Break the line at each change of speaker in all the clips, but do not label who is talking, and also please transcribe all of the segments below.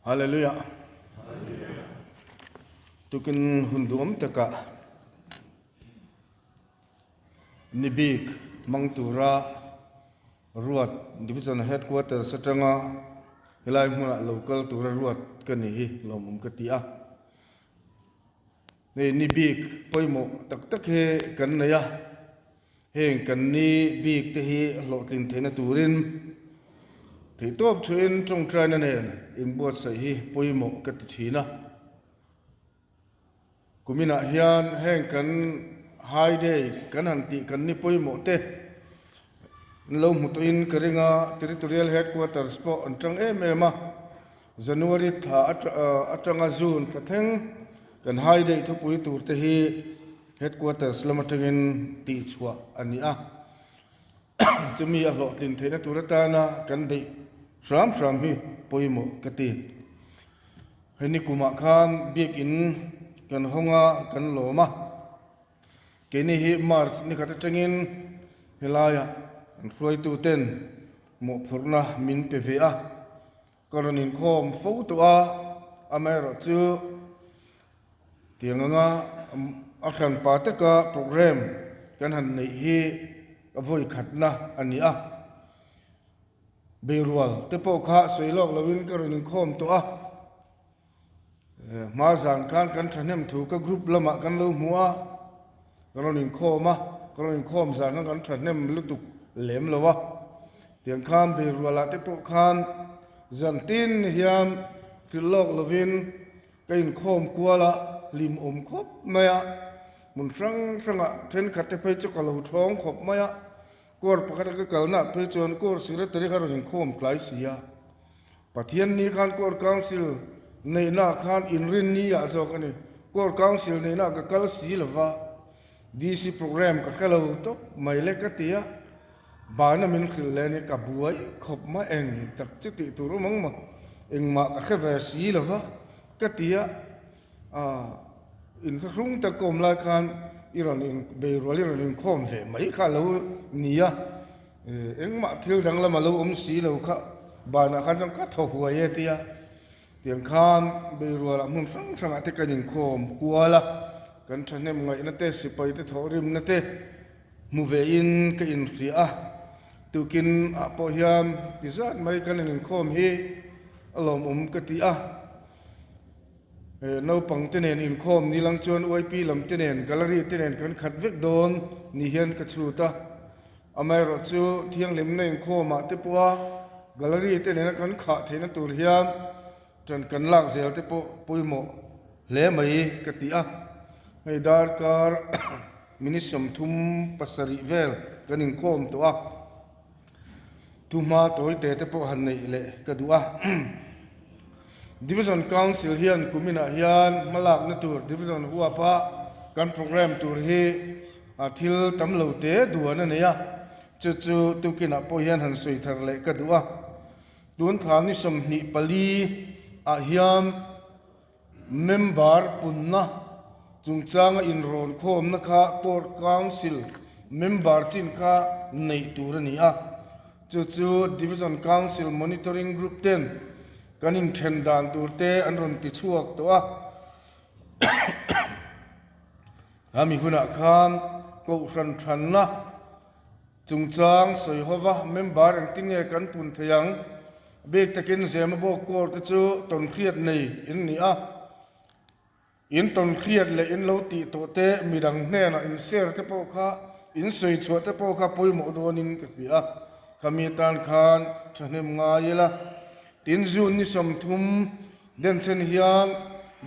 Hallelujah. Tukin hun duhawm takah ni bik hmang tura ruat Division Headquarters atanga helai hmunah lo kal tura ruat ka ni hi lawmawm ka ti a. Hei ni bik pawimawh tak tak hi kan nei a, heng kan ni bik te hi hlawhtlin theihna turin theihtawp thuin tawngtaina nen inbuatsaih hi pawimawh ka ti thin a. Kuminah hian heng kan high days kan han tih kan ni pawimawh te an lo hmu tawhin ka ring a, Territorial Headquarters pawh an tang em em a. January thla atanga June thla thleng kan hai daih thupui tur te hi Headquarters lam atangin tihchhuah a ni a. Chumi a hlawhtlin theihna tur atana kan beih hram hram hi pawimawh ka ti. Hei nikumah khan biakin kan hawng a, kan lawm a. Keini hi March nikhat atangin helaia kan hruaituten mawhphurhna min pe ve a. Ka rawn inkhawm fo tawh a, amaherawh chu tiang anga a hranpa taka programme kan han neih hi a vawi khatna a ni a. Beirual te pawh kha sawi lawk loin ka rawn inkhawm tawh a. Hma zan khan kan thahnem thu ka group lamah kan lo hmu a, ka rawn inkhawm a, ka rawn inkhawm zan khan kan thahnem lutuk lem lo a. Tiang khan beirualah te pawh khan zan tin hian hrilh lawk lovin ka inkhawm kual a, hlim awm khawp mai a, hmun hrang hrangah thenkhat te phei chu ka lo thawng khawp mai a, Court pakhata ka kalnaah phei chuan court secretary kha rawn inkhawm tlai si a. Pathian ni khan Court Council neihnaah khan inrin ni ah zawk a ni. Court Council neihnaah ka kal si lo va, DC programme ka hre lo tawp mai le ka ti a, bana min hrilh leh a ni, ka buai khawp mai eng tak chu tih tur awm ang maw, engmah ka hre ve si lo va ka ti a, aah inthlahrung tak ka awm lai khan i rawn in beirual i rawn inkhawm ve mai kha a lo ni a. Engmah thil danglam a lo awm si lo kha banah khan chuan ka thaw huai e tia tiang khan beirualah hmun hrang hrangah te kan inkhawm kual a, kan thahnem ngaihna te sipai te thawhrimna te hmu ve in ka inhria a, tukin ah pawh hian ti zat mai kan inkhawm hi a lawmawm ka ti a. Naupang te nen inkhawm ni lang chuan YP lam te nen gallery te nen kan khat vek dawn ni hian ka chhut a. Amaherawh chu thianghlimna inkhawmah te pawha gallery te nena kan khah theihna tur hian ṭan kan lak zel te pawh pawimawh hle mai ka ti a. Hei darkar minute 37 vel kan inkhawm tawh a, thuhma tawi te te pawh han neih leh ka duh a. Division Council hian kuminah hian hmalakna tur Division huapa kan programme tur hi A thil tam lo te duan a nei a, chu chu tukinah pawh hian han sawi thar leh ka duh a. Tun thla ni 24 ah hian member punna chungchanga inrawn khawmna kha Court Council member chin kha neih tur a ni a, chu chu Division Council Monitoring Group ten kan inthen dan tur te an rawn ti chhuak tawh a. A mi hunah khan Kohhran thanna chungchang sawi hova member engtin nge kan pun thei ang? Bik takin Zemabawk Corps te chu tawnhriat nei in ni a, in tawnhriat leh in lo tih tawh te midang hnenah in share te pawh kha in sawi chhuah te pawh kha pawimawh dawnin ka hria a, khami atan khan thahnem ngai ila. Tin June ni 30 Denchhen hian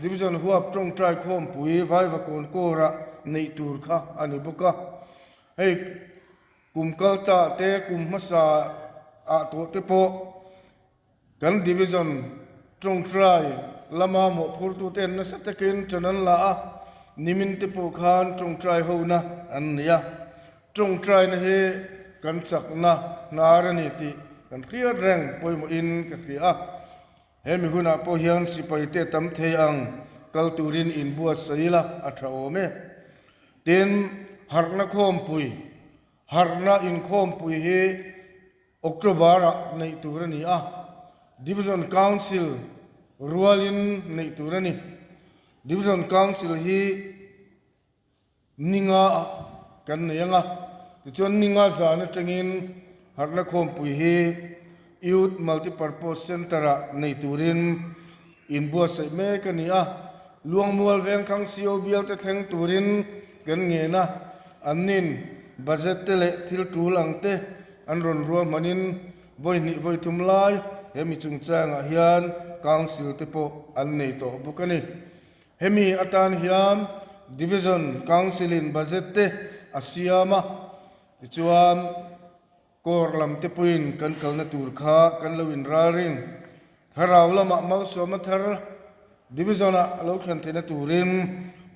Division huap tawngtai khawmpui Vaivakawn Corps-a neih tur kha a ni bawk a. Hei kum kal ta te, kum hmasa ah tawh te pawh kan Division tawngtai lama mawhphurtute an nasa takin ṭan an la a, nimin te pawh khan tawngtai hona an nei a. Tawngtaina hi kan chakna hnar a ni tih kan hriat reng pawimawhin ka hria a. He mi hunah pawh hian sipaite tam thei ang kal turin inbuatsaih ila a tha awm e. Tin, harhna khawmpui, harhna inkhawmpui hi October-ah neih tur a ni a. Division Council. Rualin neih tur a ni. Division Council hi Ninga ah kan nei ang a, tichuan Ninga zan atangin harhna khawmpui hi Youth Multipurpose Centre ah nei turin inbuatsaih mek a ni a. Luangmual Vengthlang CO bialte thleng turin kan ngen a, annin budget te leh thil tul ang te an rawn ruahmanin Vawi hnih vawi thum lai he mi chungchangah hian Council te pawh an nei tawh bawk a ni. Hemi atan hian Division Council in budget te a siam a, tichuan Corps lam te pawhin kan kalna tur kha kan lo inralring. Thlarau lamah malsawmna thar Division ah a lo thlen theihna turin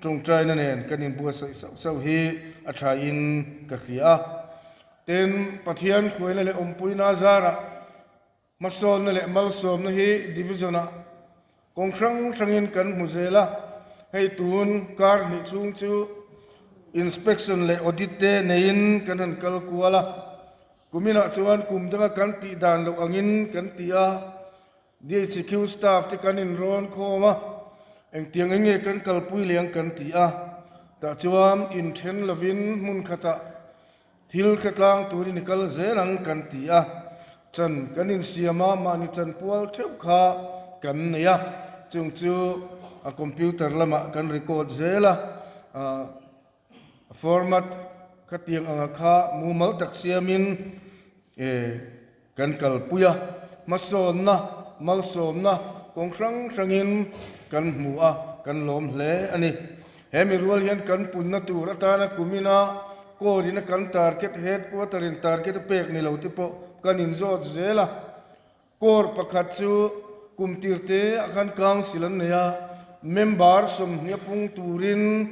tawngtaina nen kan inbuatsaih sauh sauh hi a thain ka hria a. Tin, Pathian hruaina leh awmpuina zarah hmasawnna leh malsawmna hi Division-ah kawng hrang hrangin kan hmu zel a, hei tun kar hnih chhung chu Inspection leh Audit te neiin kan han kal kual a, kuminah chuan kum danga kan tih dan loh angin kan ti a, DHQ staff te kan inrawn khawm a, engtiang eng nge kan kalpui leh ang kan ti a, tah chuan inthen lovin hmun khatah Thil hretlang turin i kal zel ang kan ti a, chan kan insiam a, mahni chanpual theuh kha kan nei a, chung chu a computer lamah kan record zel a, a format khatiang anga kha mumal tak siamin Kan kalpui a, hmasawnna, malsawmna kawng hrang hrangin kan hmu a, kan lawm hle a ni. He mi rual hian kan punna tur atana kumina Core-in a kan target, Headquarter-in target a pek ni lo te pawh kan inzawt zel a. Core pakhat chu kum tir te ah khan Council an nei a, member 20 a pung turin,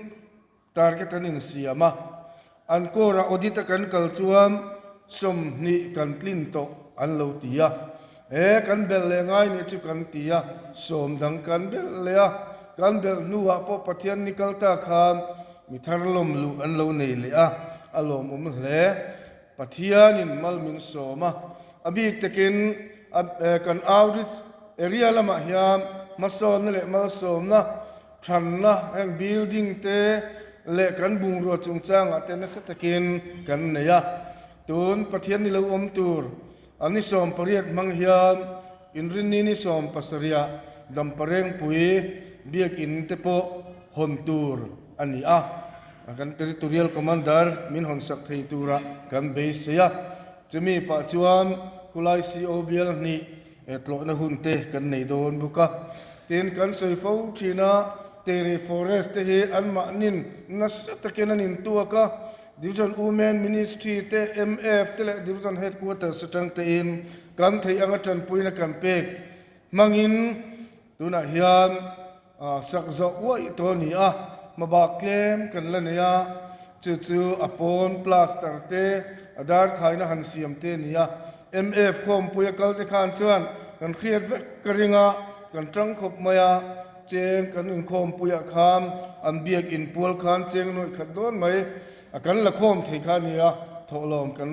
Target an insiam a, an core-a audit a kan kal chuan 20 kan tlin tawh an lo ti a, he kan belh leh ngai nih chu kan ti a, sawm dang kan belh leh a, kan belh hnuah pawh Pathian ni kal ta khan mi thar lawm luh an lo nei leh a, a lawmawm hle. Pathianin mal min sawm a, a bik takin kan outreach area lamah hian hmasawnna leh malsawmna, Thanna heng building te leh kan bungrua chungchangah te nasa takin kan nei a. Tun Pathian ni lo awm tur a ni 18 hmang hian Inrinni ni 17 ah Damparengpui Biakin te pawh hawn tur a ni a. Kan Territorial Commander min hawnsak thei tura kan beisei a. Chumi pah chuan khulai CO bial hnih Tlawhna hun te kan nei dawn bawk a, tin kan sawi fo thin a, Tere Forest te hi anmahnin nasa takin an intuak a, Division Women Ministry te, MF te leh Division Headquarters atang tein kan theih anga tanpuina kan pek hmangin tunah hian Sak zawh uaih tawh a ni a, hmabak tlem kan la nei a, chu chu a pawn plaster te, a dar khaina han siam te a ni a. MF khawmpui a kal te khan chuan kan hriat vek ka ring a, kan tang khawp mai a, cheng kan inkhawmpuiah khan an biak inpual khan cheng nuaih khat dawn mai a kan la khawm thei kha a ni a, thawhlawm kan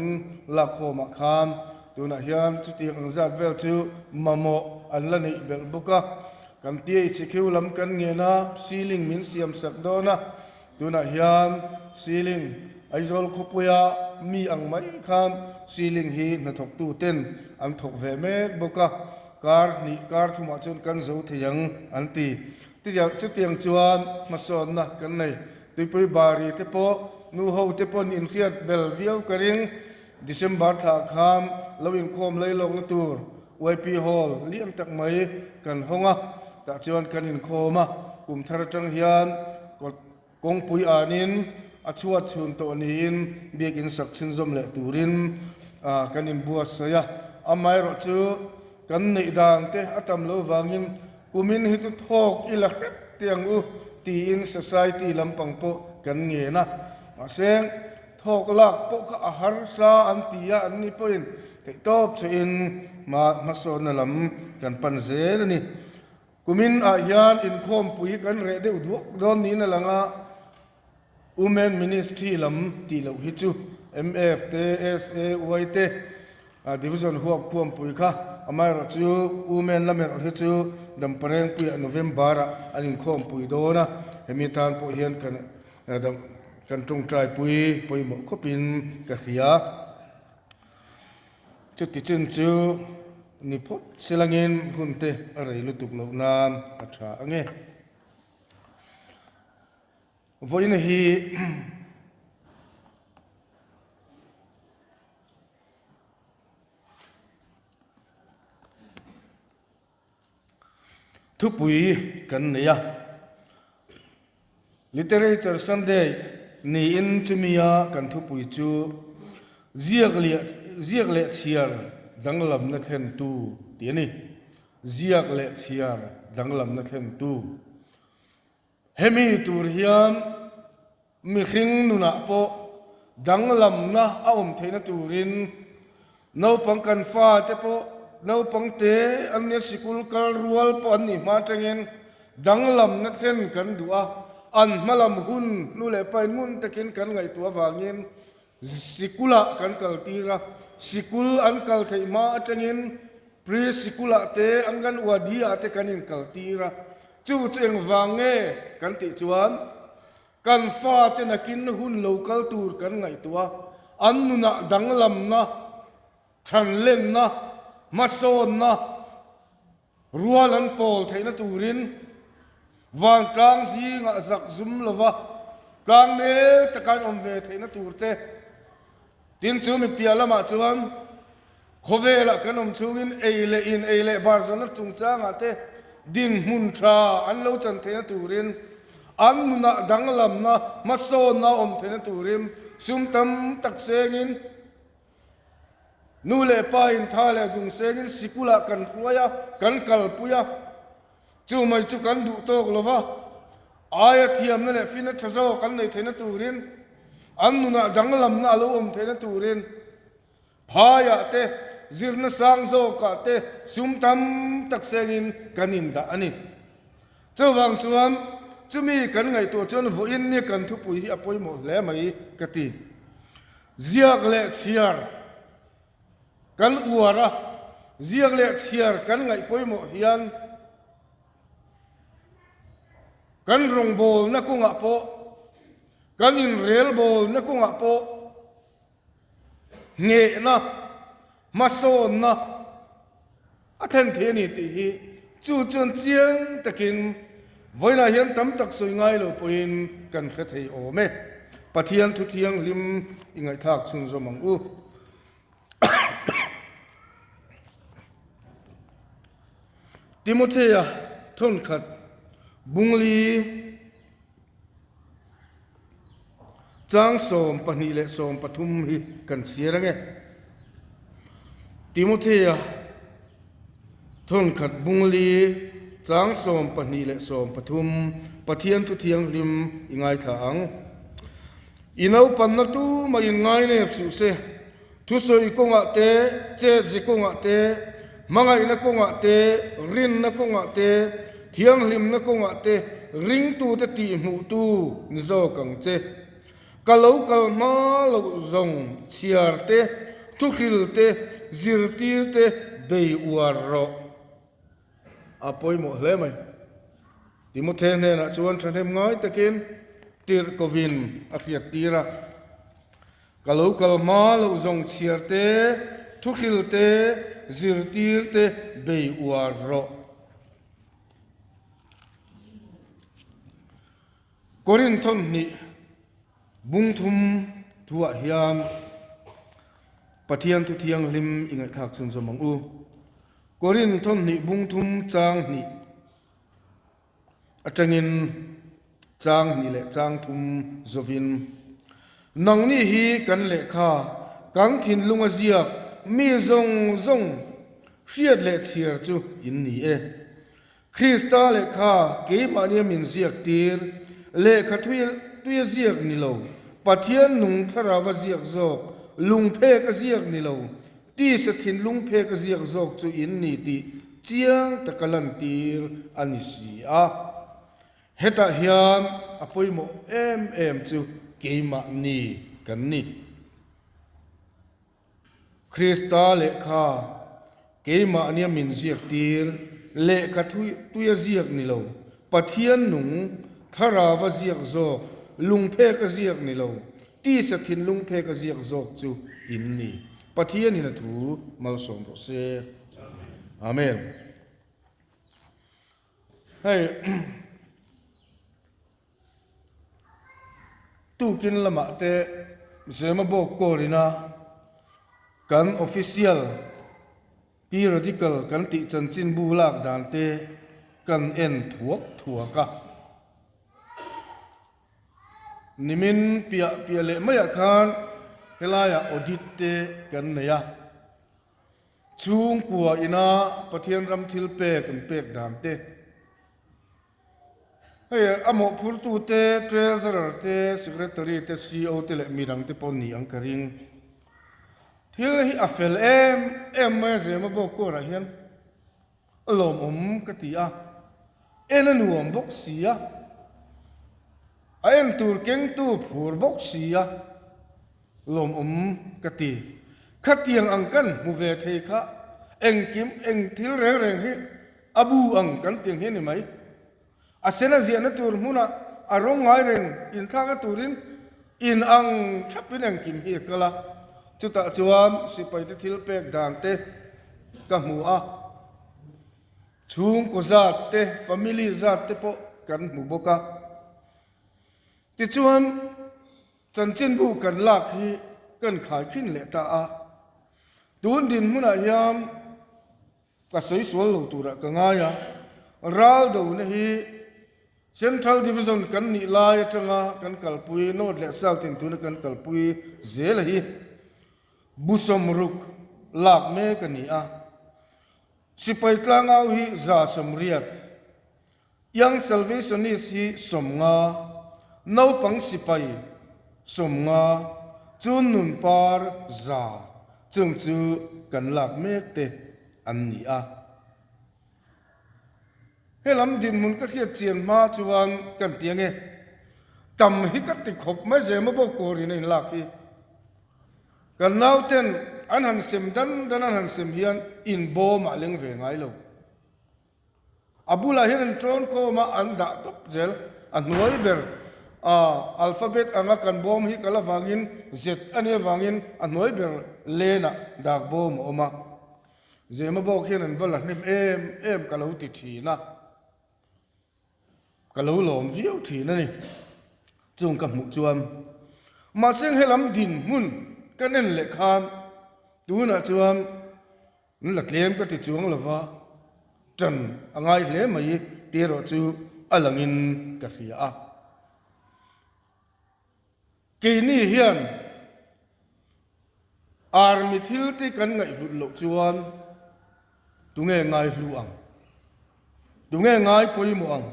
lak khawmah khan tunah hian chutiang ang zat vel chu mamawh an la neih belh bawk a. Kan THQ lam kan ngen a, ceiling min siam sak dawn a, tunah hian ceiling Aizawl khawpuia mi ang mai khan ceiling hi hnathawktu ten an thawk ve mek bawk a, kar hnih kar thumah chuan kan zo thei ang an ti. Chutiang chuan hmasawnna kan nei. Tuipui bari te pawh nu ho te pawn inhriat bel viau ka ring. December thla khan lo inkhawm leilawkna tur YP Hall lian tak mai kan hawng a, tah chuan kan inkhawm a, kum thar atang hian kawngpui anin a chhuat chhun tawh niin biakin sak chhunzawm leh turin kan inbuatsaih a, amaherawh chu kan neih dan te a tam lo vangin kumin hi chu thawk i la hret teh ang u tiin society lampang pawh kan ngen a, mahse Thawk lak pawh kha a harsa an ti a, an ni pawhin theihtawp chhuahin hma hmasawnna lam kan pan zel a ni. Kumin ah hian inkhawmpui hi kan reh deuh duak dawn niin a lang a, Women Ministry lam tih loh hi chu MF te, SA, Y te, Division huap khuampui kha Amaherawhchu Women lam erawh hi chu Damparengpuiah November-ah an inkhawmpui dawn a, hemi tan pawh hian kan kan tawngtaipui pawimawh khawpin ka hria. Chuti chin chu ni phawt silangin hun te a rei lutuk loh nan a tha ange. Vawiina hi Thupui kan nei a, Literature Sunday niin chumia kan thupui chu ziak leh ziak leh chhiar danglamna thlentu tih a ni. Ziak leh chhiar danglamna thlentu. Hemi tur hian mihring nunah pawh danglamna a awm theihna turin naupang kan fate pawh naupang te an nia sikul kal rual pawh an nih hma atangin danglamna thlen kan duh a, an hmalam hun nu leh pa in ngun takin kan ngaihtuah avangin sikulah kan kaltir a, sikul an kal theih hma atangin Pre sikulah te, Anganwadi-ah te kan inkaltir a, chu chu engvang nge kan tih chuan kan fate nakin hun lo kal tur kan ngaihtuah a, an nunah danglamna, thanlenna, hmasawnna, rual an pawl theihna turin vantlang zingah zak zum lova tlangnel taka an awm ve theihna tur te, tin chu mi piah lamah chuan Khawvelah kan awm chhungin ei leh in, ei leh bar zawhna chungchangah te dinhmun tha an lo chan theihna turin, an nunah danglamna, hmasawnna a awm theihna turin sum tam tak sengin, nu leh pa in tha leh zung sengin sikulah kan hruai a, kan kalpui a. Chu mai chu kan duh tawk lo va, aia thiamna leh fina tha zawk an neih theihna turin, an nunah danglamna a lo awm theihna turin, Phaiah te, zirna sang zawkah te sum tam tak sengin kan indah a ni. Chuvang chuan chumi kan ngaihtuah chuan vawiin nia kan thupui hi a pawimawh hle mai ka ti. Ziak leh chhiar kan uar a, ziak leh chhiar kan ngaih pawimawh hian kan rawngbawlna kawngah pawh, kan inrelbawlna kawngah pawh, Nghehna, hmasawnna a thlen thei a ni tih hi chu chuan chiang takin vawiinah hian tam tak sawi ngai lo pawhin kan hre thei awm e. Pathian thu thianghlim i ngaihthlak chhunzawm ang u. Timothea thawnkhat bungli. Chang 12 leh 13 hi kan chhiar ange. Timothea thawnkhat bungli chang 12 leh 13 Pathian thu thianghlim i ngaithla ang. I naupanna tumah in ngainep suh se, thusawi kawngah te, chetze kawngah te, hmangaihna kawngah te, rinna kawngah te, thianghlimna kawngah te ringtute tihhmuhtu ni zawk ang che. Ka lo kal hma loh zawng chhiar te, thuhril te, zirtir te bei uar rawh. A pawimawh hle mai. Timothe hnenah chuan thahnem ngai takin tirhkovin a hriattir a. Ka lo kal hma loh zawng chhiar te, thuhril te, zirtir te bei uar rawh. Korinth thawmhnih bung thum thuah hian Pathian thu thianghlim i ngaihthlak chhunzawm ang u. Korinth thawmhnih bung thum chang hnih atangin chang hnih leh chang thum zawhin, Nangni hi kan lehkha, kan thinlunga ziak mi zawng zawng hriat leh chhiar chu in ni e. Krista lehkha keimahnia min ziak tir, lehkha tuia ziak ni lo, Pathian nung thlarauva ziak zawk, lungphek a ziak ni lo, tisa thinlung phek a ziak zawk chu in ni tih chiang taka lantir a ni si a. Hetah hian a pawimawh em em chu keimahni kan ni. Krista lehkha. Keimahnia min ziaktir, lehkha tuia ziak ni lo, Pathian nung, Thlarauva ziak zawk, lungpheka ziak ni lo, tisa thinlung pheka ziak zawk chu in ni. Pathianin a thu malsawm rawh se. Amen. Hei tukin lamah te Zemabawk kawrina kan official periodical kan tih chanchinbu lak dan te kan en thuak thuak a. Nimin piah piah leh maiah khan helaiah audit te kan nei a. Chhungkua ina Pathian ram thil pek an pek dan te, hei a mawhphurtu te, Treasurer te, Secretary te, CO te leh midang te pawh ni ang ka ring. Thil hi a fel em em mai a Zema bawk kawrah hian a lawmawm ka ti a, en a nuam bawk si a, a en tur kengtu phur bawk si a. Lawmawm ka ti. Khatiang ang kan hmu ve thei kha engkim eng thil reng reng hi a bu ang kan ti ang hi a ni mai. A sena ziahna tur hmunah a rawng ngai reng inthlakna turin in ang thapin engkim hi a kal a. Chutah chuan sipaite thil pek dan te ka hmu a, chhungkaw zat te, family zat te pawh kan hmu bawk a. Tichuan. Chanchinbu kan lak hi kan khaikhin leh ta a, tun dinhmunah hian ka sawi sual lo turah ka ngai a, ral dona hi Central Division kan nih lai atanga kan kalpui North leh South in tuna kan kalpui zel a hi bu sawmruk lak mek a ni a, sipai tlangau hi 180. Young Salvationist hi 50, naupang sipai 50, chun nun par 100 chung chu kan lak mek te an ni a. He lam dinhmun ka hriat chian hma chuan kan ti ange, tam hi ka ti khawp mai zema bawk kawrin a inlak hi. Kan nauten an han sem dan dan an han sem hian inbawm ah leng ve ngai lo. A bulah hian an ṭawn khawm a, an dah tawp zel. A hnuai ber a alphabet anga kan bawm hi kal avangin Z a nih avangin a hnuai ber lenah dak bawm a awm a. Zema bawk hian an va la hnem em em ka lo ti thin a. Ka lo lawm viau thin a ni. Chung ka hmuh chuan mahse helam dinhmun kan en leh khan tunah chuan An la tlem ka ti chuang lova, ṭan a ngai hle mai tih erawh chu a langin ka hria a. Keini hian army thil te kan ngaihhlut loh chuan tunge ngaihlu ang? Tunge ngai pawimawh ang?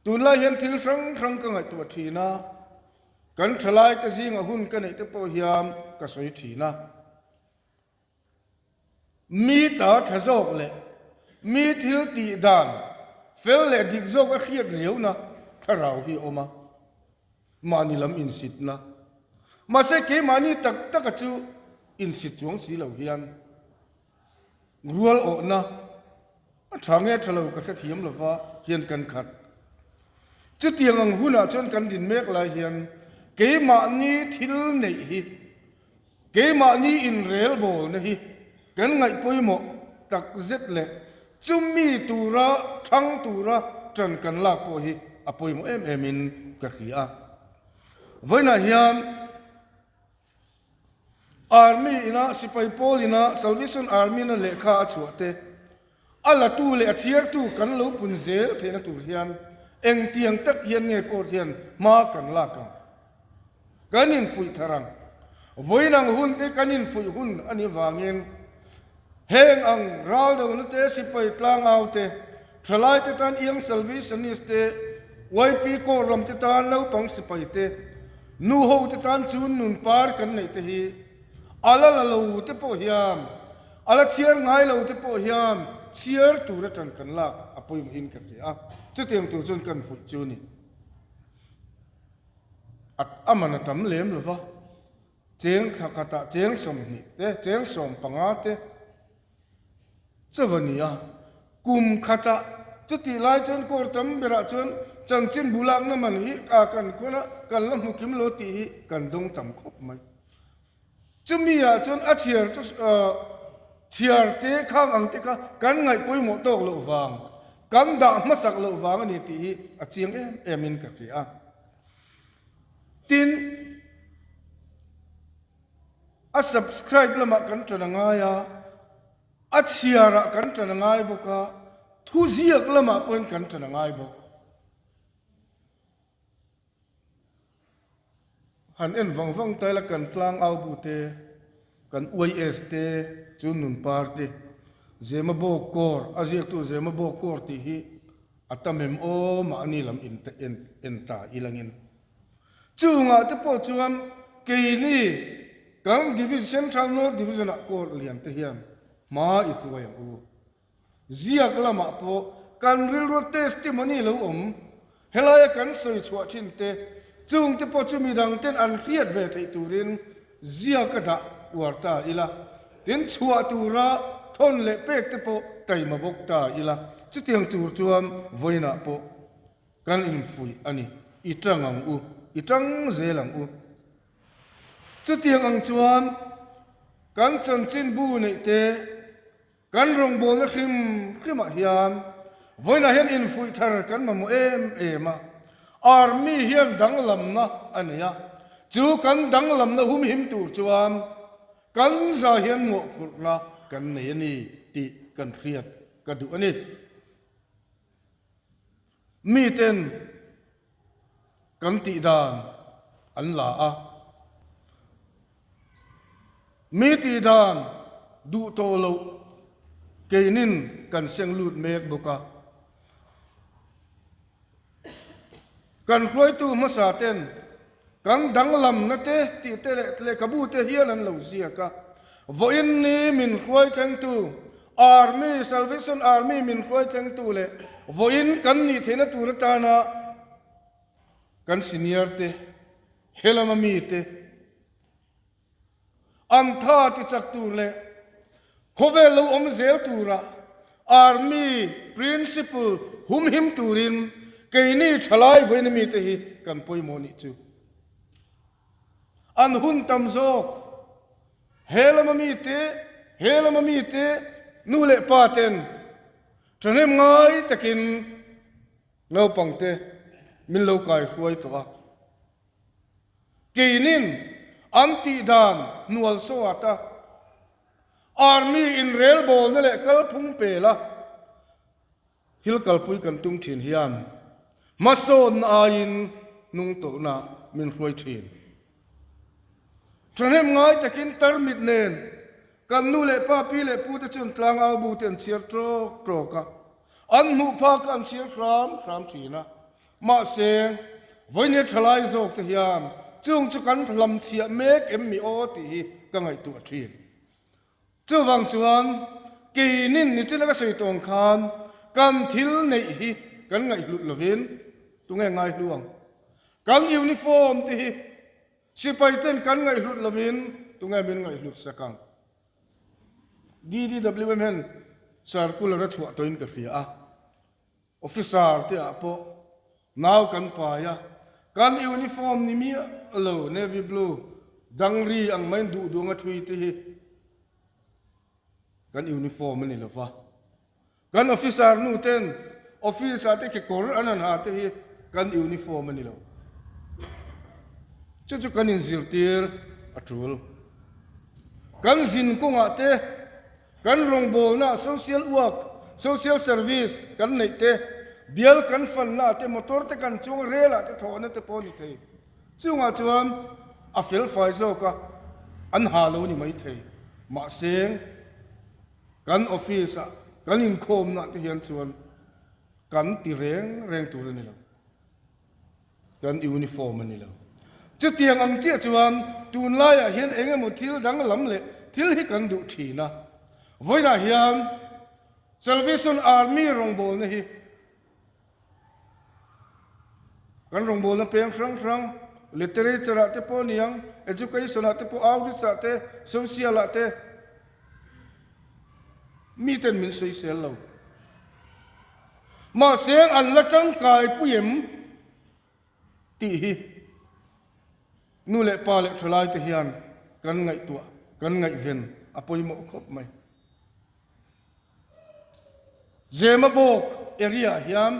Tunlai hian thil hrang hrang ka ngaihtuah thin a, kan thalaite zingah hun ka neih te pawh hian ka sawi thin a. Mi ta tha zawk leh mi thil tih dan fel leh dik zawk a hriat riauna thlarau hi a awm a, mahni lam insitna. Mahse keimahni tak taka chu insit chuang si lo hian Rual awhna a tha nge tha lo ka hrethiam lova hian kan khat. Chutiang ang hunah chuan kan din mek lai hian keimahni thil neih hi, keimahni inrelbawlna hi kan ngaih pawimawh tak zet leh chumi tura thang tura tan kan lak pawh hi a pawimawh em em in ka hria. Vawiinah hian. Army ina sipai pawl ina Salvation Army ina lehkha a chhuah te, a latu leh a chhiartu kan lo pun zel theihna tur hian engtiang tak hian nge court hian hma kan lak ang? Kan infuih thar ang. Vawiin ang hun te kan infuih hun a nih vangin heng ang raldona te, sipai tlangau te, thalai te tan Young Salvationist te, YP Corps lam te tan naupang sipai te, Nu ho te tan chun nun par kan neih te hi a la la lo te pawh hian, a la chhiar ngai lo te pawh hian chhiar tur atang kan lak a pawimawhin ka hria a, chutiang tur chuan kan fuih chu ni. A a man a tam lem lo va. Cheng thla khatah cheng 20 te, cheng 15 te chauh a ni a. Kum khatah chutih lai chuan kawr tam berah chuan chanchin bu lakna man hi a kan khawn a, kan la hmu kim lo tih hi kan dawng tam khawp mai. Chumi ah chuan a chhiar chu chhiar te khang ang te kha kan ngaih pawimawh tawk loh vang, kan dah hmasak loh vang a ni tih hi a chiang em em in ka hria a. Tin, a subscribe lamah kan ṭan a ngai a, a chhiarah kan ṭan a ngai bawk a, thuziak lamah pawhin kan ṭan a ngai bawk. Han en vang vang ta ila kan tlang au bu te, kan YS te, chu nun par te, Zema Bawk Kawr, a ziaktu Zema Bawk Kawr tih hi a tam em aw mahni lam in en en ta ilangin. Chungah te pawh chuan keini kan Division Central North Division ah Court lian te hian hma i hruai ang u. Ziak lamah pawh kan rilru testimony lo awm helaia kan sawi chhuah thin te, chung te pawh chu midang ten an hriat ve theih turin ziak a dah uar ta ila, tin chhuah tura thawn leh pek te pawh taima bawk ta ila, chutiang tur chuan vawiinah pawh kan infuih a ni, i tang ang u, i tang zel ang u. Chutiang ang chuan kan chanchinbu neih te, Kan rawngbawlna hrim hrimah hian vawiinah hian infuih thar kan mamawh em em a, Army hian danglamna a nei a, chu kan danglamna humhim tur chuan kan za hian mawhphurhna kan nei a ni tih kan hriat ka duh a ni. Miten kan tih dan an la a. Mi tih dan duh tawh loh keinin kan seng lut mek bawk a. Kan hruaitu hmasa ten kan danglamna te tih te leh lehkhabu te hian an lo ziak a. Vawiin ni min hruai thlengtu Army, Salvation Army min hruai thlengtu leh vawiin kan nih theihna tur atana kan senior te, he lama mite, An tha ti chak tur leh khawvel lo awm zel tura Army Principle humhim turin keini thalai vawiin mite hi kan pawimawh nih chu. An hun tam zawk he lama mite, he lama mite nu leh pa ten thahnem ngai takin naupangte min lo kai hruai tawh a. Keinin an tih dan hnual sawt a, Army inrelbawlna leh kalphung pela thil kalpui kan tum thin hian hmasawnna aiin hnungtawlhna min hruai thin. Thahnem ngai takin tarmit nen kan nu leh pa, pi leh pu te chuan tlangau bu te an chhiar tawk tawk a, an hmuh phak a an chhiar hram hram thin a. Mahse, vawinia thalai zawk te hian chung chu kan hlamchhiah mek em mi aw tih hi ka ngaihtuah thin. Chuvang chuan keinin nichina ka sawi tawng khan kan thil neih hi kan ngaihhlut lovin tunge ngaihlu ang? Kan uniform te hi sipai ten kan ngaihhlut lovin tunge min ngaihhlut sak ang? DDWM hian circular a chhuah tawhin ka hria a. Officer te ah pawh nau kan pai a, kan uniform ni miah lo navy blue dangri ang maiin duh duh anga thui te hi kan uniform a ni lo va. Kan officer nu ten office ah te kekawr an han ha te hi kan uniform a ni lo. Chu chu kan inzirtir a tul. Kan zin kawngah te Kan rawngbawlna, social work, social service, kan neih te, bial kan fanna te, motor te kan chuang rel ah te thawhna te pawh a ni thei. Chungah chuan a fel fai zawk a, an ha lo ni mai thei. Mahse, kan office ah, kan inkhawmna te hian chuan kan ti reng reng tur a ni lo. Kan uniform a ni lo. Chutiang ang chiah chuan tunlaiah hian eng emaw thil danglam leh thil hi kan duh thin a. Vawiinah hian Salvation Army rawngbawlna hi kan rawngbawlna peng hrang hrang. Literature ah te pawh a ni ang, Education ah te pawh, Outreach ah te, Social ah te mi ten min sawisel lo. Mahse an la tangkai pui em tih hi nu leh pa leh thalai te hian kan ngaihtuah, kan ngaihven a pawimawh khawp mai. Zemabawk area ah hian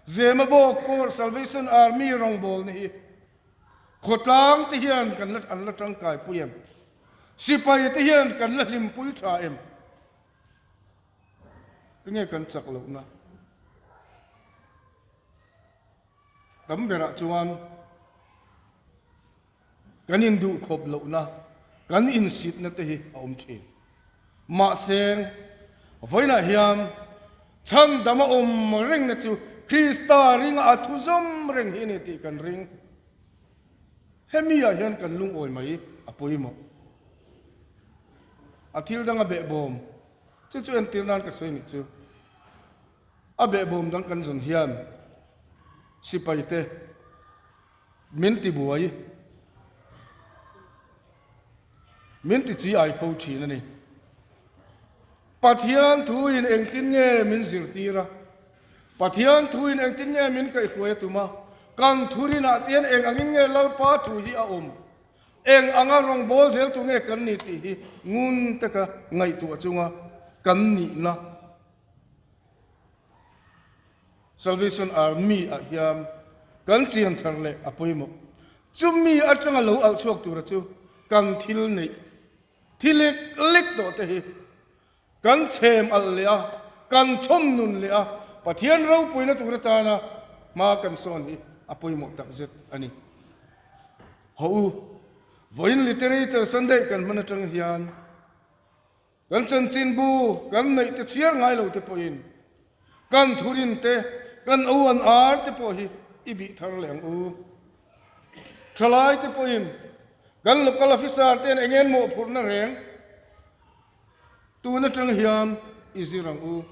Zemabawk Corps Salvation Army rawngbawlna hi khawtlang te hian kan la an la tangkai pui em? Sipai te hian kan la hlimpui tha em? Enge kan chak lohna? Tam berah chuan Kan induhkhawp lohna, kan insitna te hi a awm thin. Mahse, vawiinah hian chhandam a awm rengna chu Krista ringa a thu zawm reng hi a ni tih kan ring. Hemi ah hian kan lungawi mai a pawimawh. A thil dang a behbawm chu chu entir nan ka sawi nih chu. A behbawm dang kan zawn hian sipai te, Min ti buai, min ti chi ai fo thin a ni. Pathian thuin engtin nge min zirtir a, Pathian thuin engtin nge min kaihhruai a tum a, kan thurinah te hian eng angin nge Lalpa thu hi a awm, eng anga rawngbâwl zel tur nge kan ni tih hi ngun taka ngaihtuah chunga kan nihna. Salvation Army ah hian kan chian thar leh a pawimawh. Chumi atanga lo alh chhuak tura chu kan thil neih thi lek lek tawh te hi kan chhem alh leh a, kan chhawm nun leh a, Pathian ropuina tur atana hma kan sawn hi a pawimawh takzet a ni. Haw u, vawiin Literature Sunday kan hman atang hian Kan chanchinbu kan neih te chhiar ngai lo te pawhin kan thurin te, kan o an ar te pawh hi i bih thar leh ang u. Thalai te pawhin kan local officer ten eng en mawhphurhna reng tun atang hian i zir ang u.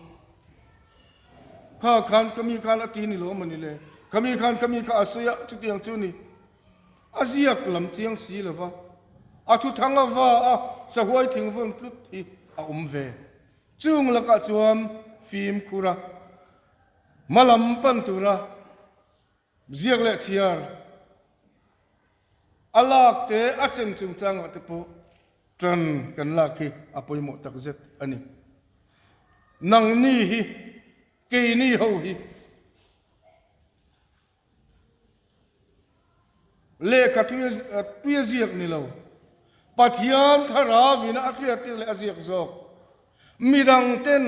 Kha khan ka mi khan a ti ni lo a mawni le, ka mi khan ka mi kha a sawi a, chutiang chu ni. A ziak lam chiang si lo va, a thuthang a va a, sahuai thingvawn tlut hi a awm ve. Chung lakah chuan fimkhur a, hma lam pan tura ziak leh chhiar a lak te a sem chungchangah te pawh tan kan lak hi a pawimawh takzet a ni. Nangni hi, keini ho hi. Lehkha tui a ziak ni lo. Pathian Thlarauin a hriattir leh a ziak zawk. Midang ten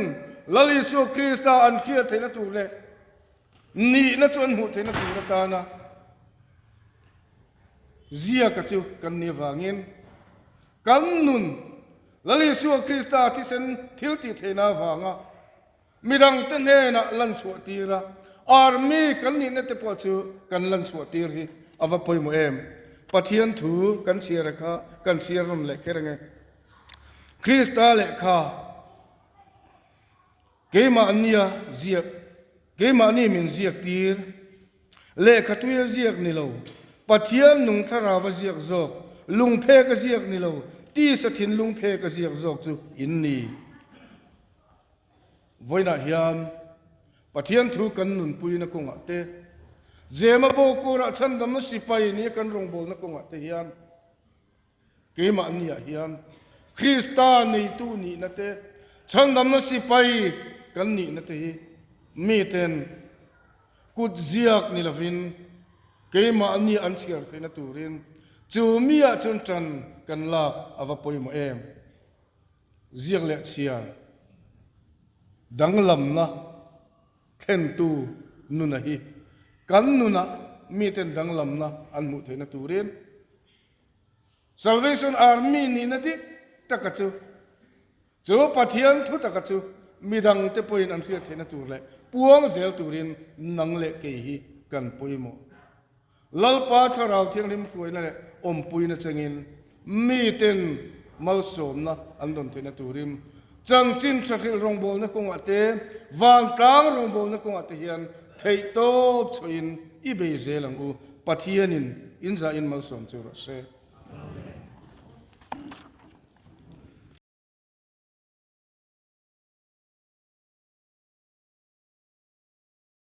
Lal Isua Krista an hriat theihna tur leh nihna chu an hmuh theihna tur atana ziaka chu kan nih avangin kan nun Lal Isua Krista thisen thil tih theihna avanga Midangte hnenah lan chhuah tir a, Army kan nihna te pawh chu kan lan chhuah tir hi a va pawimawh em? Pathian thu kan chhiar a kha kan chhiar rawn leh kher ange. Krista lehkha keimahnia ziak, keimahni min ziak tir, lehkha tui a ziak ni lo, Pathian nung thlarau a ziak zawk, lungphek a ziak ni lo, tisa thinlung phek a ziak zawk chu in ni. Vawiinah hian Pathian thu kan nunpuina kawngah te, Zema Bawkawrah chhandamna sipai nia kan rawngbawlna kawngah te hian keimahniah hian Krista neitu nihna te, chhandamna sipai kan nihna te hi miten kut ziak ni lovin keimahni an chhiar theihna turin chu miah chuan ṭan kan lak a va pawimawh em? Ziak leh chhiar danglamna thlentu nuna hi kan nunah miten danglamna an hmuh theihna turin Salvation Army nihna dik taka chu chu Pathian thu taka chu midangte pawhin an hriat theihna tur leh puang zel turin nang leh kei hi kan pawimawh. Lalpa Thlarau Thianghlim hruaina leh awmpuina chengin miten malsawmna an rawn theihna turin chanchin tha hrilh rawngbawlna kawngah te, vantlang rawngbawlna kawngah te hian theihtawp chhuahin i bei zel ang u. Pathianin. In za in malsawm chu rawh se.